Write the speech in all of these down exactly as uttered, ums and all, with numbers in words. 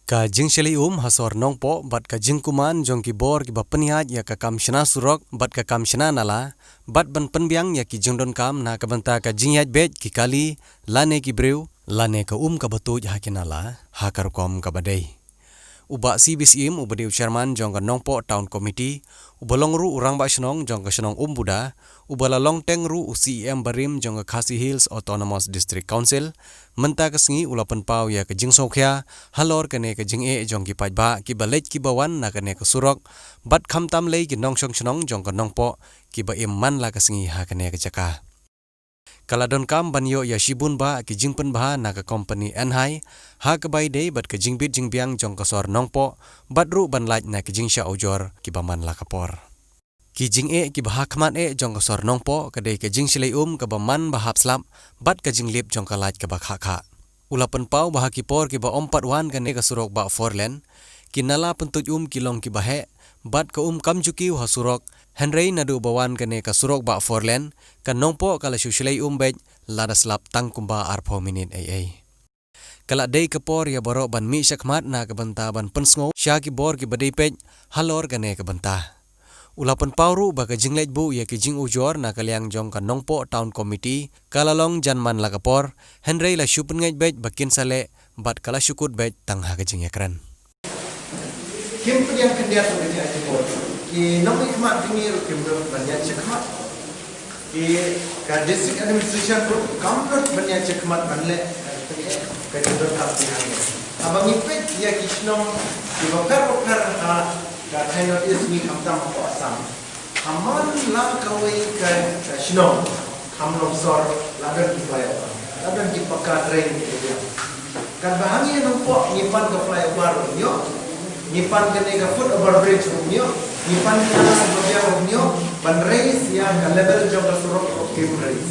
Ka jingshlei um ha sor Nongpoh bad ka jingkuman jong ki bor kiba pynïaid ïa ka kam shna surok bad ka kam shna nala bad ban pynbiang ïa ki jingdonkam na ka bynta ka jingïaid beit ki kali lane ki briew lane ka um kaba tuid ha ki nala ha ka rukom kaba dei. U Bah C B Syiem uba dei u Chairman jong ka Nongpoh Town Committee, uba long ruh u Rangbah Shnong jong ka shnong Umbuda, uba la long teng ruh u C E M barim jong ka Khasi Hills Autonomous District Council, mynta ka sngi u la pynpaw ïa ka jingsngewkhia halor kane ka jingeh jong ki paidbah kiba leit kiba wan na kane ka surok bad khamtam lei ki nongshong shnong jong ka Nongpoh kiba im man la ka sngi ha kane ka jaka. Ka la donkam ban ïoh ïa shibun bah ki jingpynbha na ka kompani Enhai ha kaba ïadei bad ka jingbit jingbiang jong ka sor Nongpoh bad ruh ban lait na ki jingshah ujor kiba man la ka por. Ki jingeh kiba ha khmat eh jong ka sor Nongpoh ka dei ka jingshlei um kaba man ba hap slap bad ka jinglip jong ka light kaba khah khah. U la pynpaw ba ha ki por kiba ym pat wan kane ka surok bah four lane, ki nala pyntuid um ki long kiba heh bad ka um kam ju kiew ha surok, hynrei naduh ba wan kane ka surok bah four lane, ka Nongpoh ka la shu shlei um beit lada slap tang kumba arphew minit ei ei. Ka la dei ka por ïa baroh ban mih shakhmat na ka bynta ban pynsngew sha ki bor kiba dei peit halor kane ka bynta. U la pynpaw ruh ba ka jingleit buh ïa ki jingujor na ka liang jong ka Nongpoh Town Committee ka la long jan man la ka por, hynrei la shu pynngeit beit ba kin sa leh bad ka la shu kut beit tang ha ka jingïakren. Kim pdiang khyndiat ruh ïa ki bor. Ki nongmihkhmat jong ngi ruh kim don ban ïaid shakhmat. Ki ka district administration ruh kam don ban ïaid shakhmat ban leh ka jingdonkam ki hangne. Haba ngi peit ïa ki shnong kiba pher bapher ha ka Thainor East ngi khamtam hapoh Assam. Ha man la kawei ka, ka shnong ha Umnongso la don ki flyover, la don ki paka drain ki dei. Katba ha ngi Nongpoh ngi pan ka flyover ruh ym ïoh, ngi pan kane ka foot over bridge ruh ym ïoh, ngi pan ka footpath ruh ym ïoh, ban raise ïa ka level jong ka surok ruh kim raise.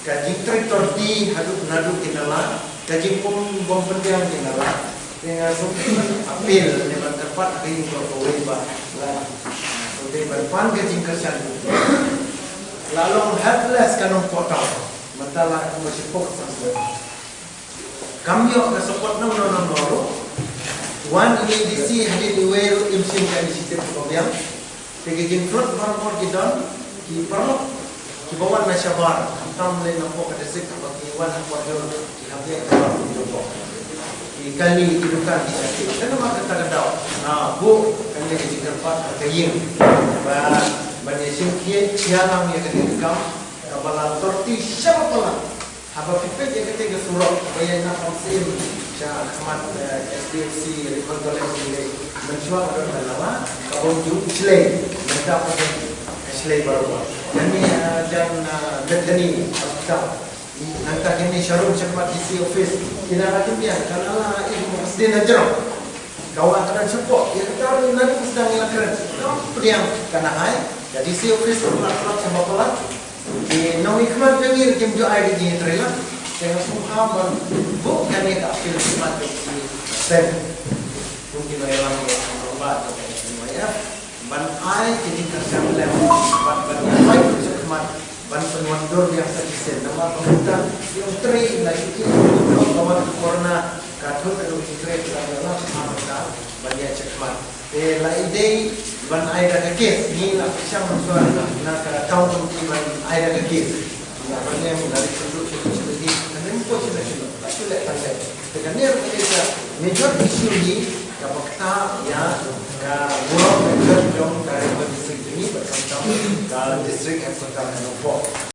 Ka jingtrei torti haduh naduh ki nala, ka jingpum bom pyndiang ki nala. Te nga sngewthuh ban appeal ne ban kyrpad ha ka ïing jong kawei ba la sngewthuh ban pan ka jingkyrshan. La long helpless ka Nongpoh Town. Mynta la kumba shipok sa sngewthuh. Kam ïoh ka support nongno nongno ruh. Wan ïa i D C hadien iwei ruh im shim ka initiative kaba biang. Te ki jingtlot barabor ki don, ki paralok kiba wan na shabar, khamtam lei na pok ka district, haba ki wan ha Port Jor, ki hap leh shabar ki jong pok. Ki kali, ki dukan, ki shakri. Te namar kata ka daw, nga buh kane ka jingkyrpad ha ka ïing ba ban ïa shim khie, ïa lang ïa kane ka kam kaba la torti sha ba palat. Haba phi peit ïa kata ka surok ba ïaid na Pamsiem sha khmat, eh, H D F C Rural College, ngi leit mynshuwa ka don ka nala kaba ym ju shlei, mynta pat ka shlei barabor. Kane, eh, jan, eh, Bethany Hospital. Nangta kane sharum shakhmat D C office. Ki nala kim biang, ka nala, eh, ka sdien na jrong. Ka wah ka don shapoh, ïa kata ruh naduh ka sdang ïa la kren. Kam pdiang, ka nahai, ka D C office ka palat palat, ka ba palat. Ki nongmihkhmat jong ngi ruh kim ju ai ka jingïatreilang. Te nga sngewbha ban buh kane ka appeal khmat jong ki seng. Kum ki nongïalam jong ka N Y F ban ai ka jingkyrshan lem bad ban ïa pait ruh shakhmat ban pynwandur biang sa shisien. Namar ba mynta ki ong trei la ki ki ka wan ka corona ka thut ka dei trei ka la la ka ban ïa shakhmat. Te la i dei ban ai da ka case, ngi la pyrshang mynshuwa na ka town committee ban ai da ka case. La ban ïa la ri pynduh sha sha lagi, ka rim ko sha sha la shu leh tang leh. Te ka ner ka dei ka major issue hi kaba ktah ïa ka burom ka jong ka ri ka district jong ngi bad khamtam ka district headquarter ka Nongpoh.